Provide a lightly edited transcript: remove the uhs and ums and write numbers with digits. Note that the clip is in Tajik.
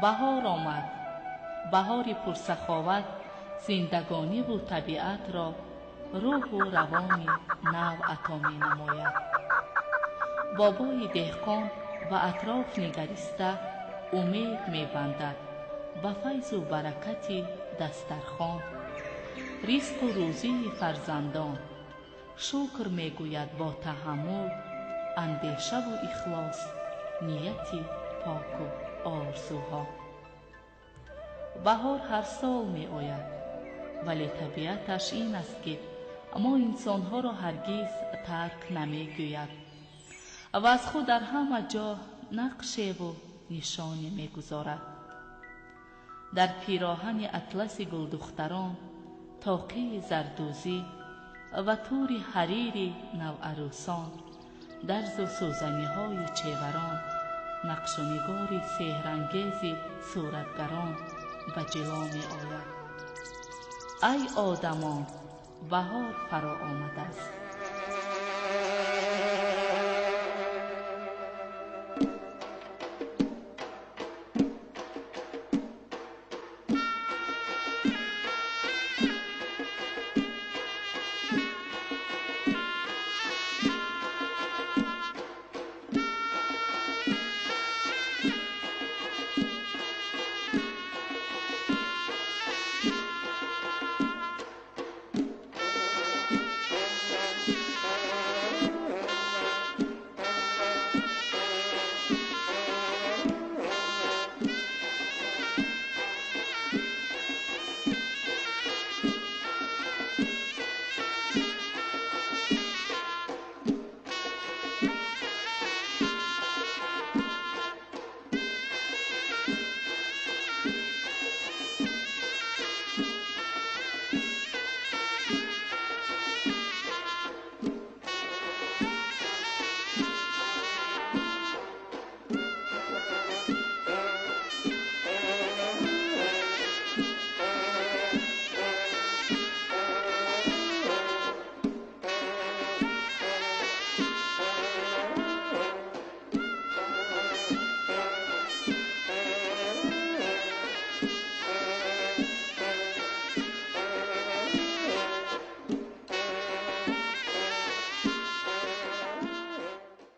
Баҳор омад. Баҳори пурсаховат зиндагониву табиатро рӯҳу равони нав ато менамояд. Бобои деҳқон ба атроф нигариста умед мебандад ба файзу баракати дастархон, ризқу рӯзии фарзандон. Шукр мегӯяд бо таҳаммул, андешаву ихлос, нияти поку орзуҳо. Баҳор ҳар сол меояд, вале табиаташ ин аст, ки мо инсонҳоро ҳаргиз тарк намегӯяд ва аз худ дар ҳама ҷо нақшеву нишоне мегузорад. Дар пироҳани атласи гулдухтарон, тоқии зардӯзӣ ва тӯри ҳарири наварӯсон, дарзу сӯзаниҳои чеварон, нақшу нигори сеҳрангези суратгарон ба ҷило меояд. Ай одамон, баҳор фаро омадааст.